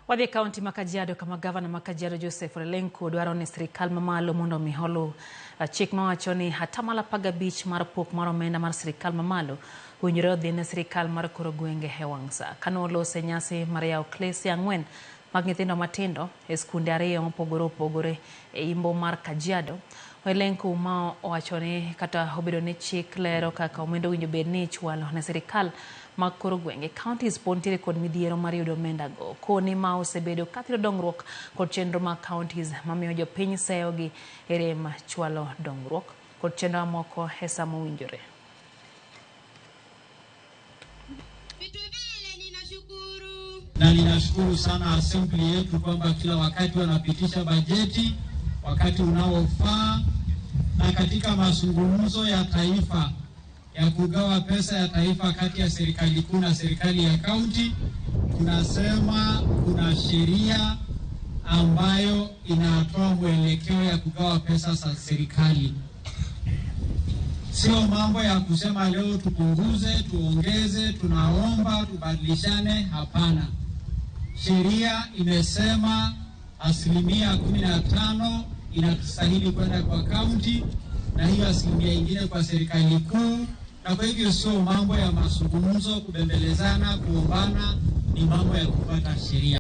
Wadhi e kaunti ma Kajiado kama gavana ma Kajiado Joseph Ole Lenku dwaro ni sirikal mamalo mondo omi oluw chik mawacho ni atamalo 15 mar pok mar omenda mar sirikal mamalo owinjore odhi ne sirikal mar koro gwenge e wang' sa. Kane olose nyasi mar yawo klese 4 mag nyithindo matindo e skunde 2 mopogore opogore e imbo mar Kajiado, Ole Lenku ma owacho ni kata obedo ni chik lero kaka omenda owinjo bed ni ichwalo ne sirikal mag koro gwenge, counties pod nitiere kod midhiero mar yudo omenda go. Koni ma osebedo kathiro dongruok kod chenro mag counties mamiyo jopiny seyogi e rem chwalo dongruok kod chenro mamoko e sa mowinjore. Na ninashukuru sana assembly yetu kwamba kila wakati wanapitisha bajeti wakati unaofaa, na katika mazungumzo ya taifa ya kugawa pesa ya taifa kati ya serikali kuu na serikali ya kaunti, tunasema kuna sheria ambayo inatoa mwelekeo ya kugawa pesa za serikali. Sio mambo ya kusema leo tupunguze, tuongeze, tunaomba tubadilishane. Hapana, sheria imesema 15% inastahili kwenda kwa kaunti na hiyo asilimia ingine kwa serikali kuu. Na kwa hivyo sio mambo ya mazungumzo, kubembelezana, kuombana, ni mambo ya kufuata sheria.